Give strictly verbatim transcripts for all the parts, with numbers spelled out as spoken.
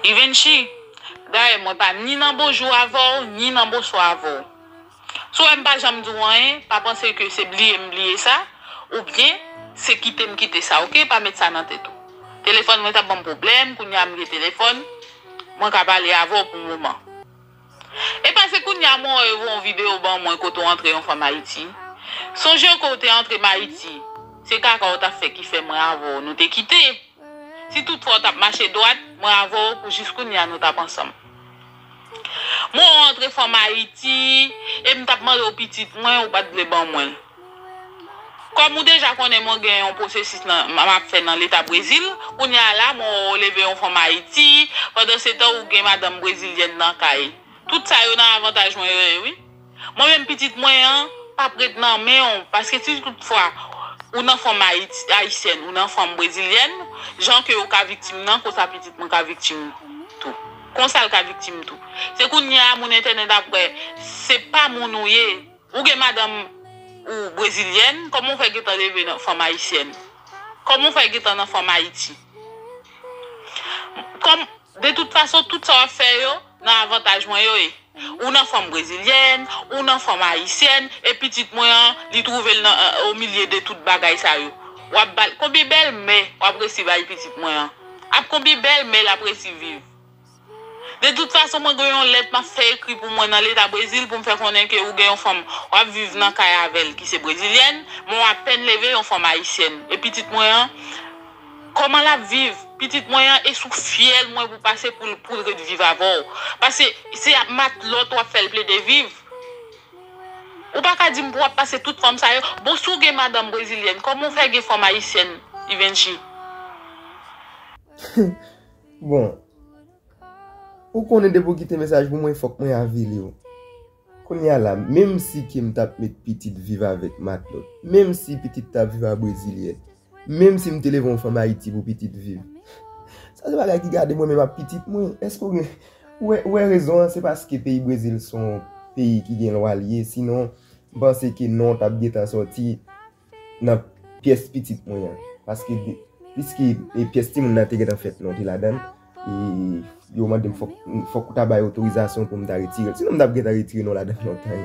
Ivenchi, dayè mwen pa ni nan bonjou avè w, ni nan bonswa avè w. Si w wè m pa janm di w anyen, pa panse ke se bliye m bliye sa, oubyen se kite m kite sa, oke? Pa met sa nan tèt ou. Telefòn mwen t ap ban m pwoblèm, kounye a m gen telefòn, mwen ka pale avè w pou moman. Epa se kounye a mwen wè yo voye yon videyo ban mwen kote w antre yon fanm Ayiti. Sonje w ke w te antre m Ayiti, se kaka w t ap fè ki fè mwen avè w nou te kite. Si toutfwa w t ap mache dwat, mwen avè w pou jis kounye a nou t ap ansanm. Mwen w antre fanm Ayiti, e m t ap mande w pitit mwen, ou pa t vle ban mwen l. Kòm ou deja konnen mwen gen yon pwosesis nan, m ap fè nan leta Brezil, kounye a la, mwen w leve yon fanm Ayiti, pandan se tan ou gen madanm brezilyèn nan kay. Tout sa yo nan avantaj mwen yo ye, wi. Mwen menm pitit mwen an, p ap ret nan men w, paske si toutfwa ou nan fanm Ayiti, ayisyèn, ou nan fanm brezilyèn, jan ke ou ka viktim nan, konsa pitit mwen ka viktim tou. Konsa l ka viktim tou. Se kounye a moun entènèt ap wè, se pa moun ou ye. Ou gen madanm ou brezilyèn, kòman w fè gentan leve nan fanm ayisyèn? Kòman w fè gentan nan fanm Ayiti? Kòm, de tout fason, tout sa w ap fè yo, nan avantaj mwen yo ye. Ou nan fanm brezilyèn, ou nan fanm ayisyèn, e pitit mwen an, li twouve l nan, o milye de tout bagay sa yo. W ap ba l, konbyen bèl mè w ap resi bay pitit mwen an? Ap konbyen bèl mè l ap resi viv? De tout fason, mwen gen yon lèt m ap fè ekri pou mwen nan leta Brezil pou m fè konnen ke ou gen yon fanm w ap viv nan kay avè l ki se brezilyèn, men w apèn leve yon fanm ayisyèn. E pitit mwen an, kòman l ap viv? Pitit mwen an, e sou fyèl mwen pou pase pou l, pou l ret viv avè w. Paske se ap matlòt w ap fè l plede viv. Ou pa ka di m pou w ap pase tout fanm sa yo. Bon, si w gen madanm brezilyèn, kòman w fè gen fanm ayisyèn, Ivenchi? Bon, ou konnen depi w kite mesaj pou mwen, fòk mwen avili w. Kounye a la, menm si ke m t ap met pitit viv avèk matlòt, menm si pitit t ap viv a brezilyèn, menm si m te leve yon fanm Ayiti pou pitit viv, sa se bagay ki gade mwen menm ak pitit mwen. Èske w gen, ou wè, ou wè rezon an? Se paske peyi Brezil se yon peyi ki gen lwa l ye, sinon, m panse ke non w t ap gentan sòti nan pyès pitit mwen an. Paske, de- piske e pyès timoun nan te gentan fèt, non te ladan l. E yo mande m fòk, fòk ou ta bay otorizasyon pou m ta retire l. Sinon m t ap gentan retire non ladan l lontan.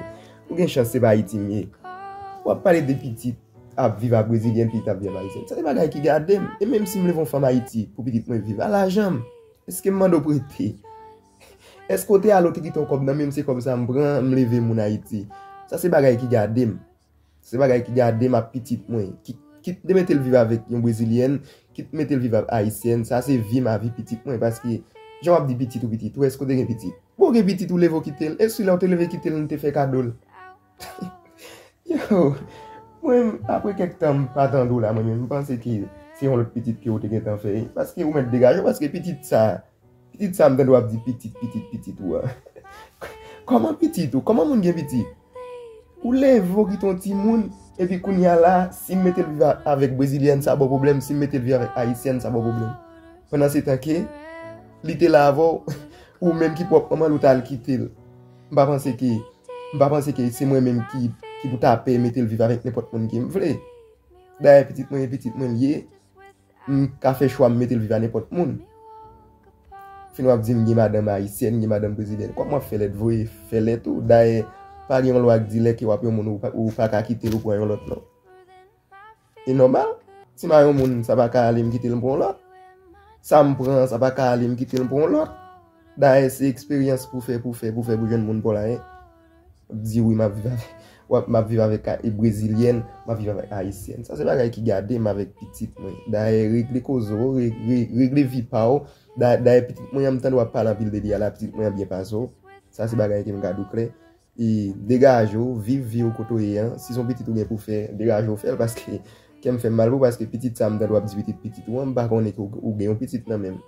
Ou gen chans se pa Ayiti m ye. W ap pale de pitit ap viv a brezilyèn, pitit ap viv a ayisyèn. Sa se bagay ki gade m. E menm si m leve yon fanm Ayiti pou pitit mwen viv, a lajan m. Èske m mande w prete? Èske w te ale w te kite yon kòb nan men m, se kòb sa m pran, m leve moun Ayiti? Sa se bagay ki gade m. Se bagay ki gade m ak pitit mwen. Kit, kit de mete l viv avèk yon brezilyèn, kit mete l viv ak ayisyèn, sa se vi m a vi pitit mwen. Paske, jan w ap di pitit ou, pitit ou, èske w te gen pitit? Bon, w gen pitit ou leve w kite l. E si lè w te leve kite l, nou te fè kado l? Yo, mwen, apre kèk tan m pa tande w la, mwen menm, m panse ke se yon lòt pitit ke w te gentan fè. Paske ou mèt degaje w, paske pitit sa, pitit sa m tande w ap di pitit, pitit, pitit ou a. Kòman pitit ou? Kòman moun gen pitit? Ou leve w kite yon timoun, epi kounye a la, si m mete l viv a- avèk brezilyèn, sa ba w pwoblèm, si m mete l viv avèk ayisyèn, sa ba w pwoblèm. Pandan se tan ke li te la avè w, ou menm ki pwòp manman l, ou t al kite l. M pa panse ke, m pa panse ke se mwen menm ki, ki pou ta pè mete l viv avèk nenpòt moun ke m vle. Dayè, pitit mwen, e pitit mwen l ye. M ka fè chwa m mete l viv a nenpòt moun. Fin w ap di m gen madanm ayisyèn, gen madanm brezilyèn. Kòman w ap fè lèt voye, fè lèt ou? Dayè, pa gen yon lwa k di lè ke w ap yon moun ou pa, ou pa ka kite l ou pran yon lòt non. E nòmal. Si m a yon moun, sa pa ka ale m kite l m pran yon lòt. Sa m pran, sa pa ka ale m kite l m pran yon lòt. Dayè, se eksperyans pou fè, pou fè, pou fè, pou jwenn moun pa w la, en. W ap di wi, m ap viv avèk, w ap, m ap viv avèk a- e brezilyèn, m ap viv avèk ayisyèn. Sa se bagay ki gade m avèk pitit mwen. Dayè, regle koze w, re- re- regle vi pa w. Da- Dayè, pitit mwen an, m tande w ap pale anpil de li a la, pitit mwen an byen pase w. Sa se bagay ke m ka di w klè. E degaje w, viv vi w kote w ye an. Si se yon pitit ou gen pou fè, degaje w fè l, paske kè m fè m mal pou w, paske pitit sa m tande w ap di pitit pitit ou an, m pa konnen ke w, ou gen yon pitit nan men m.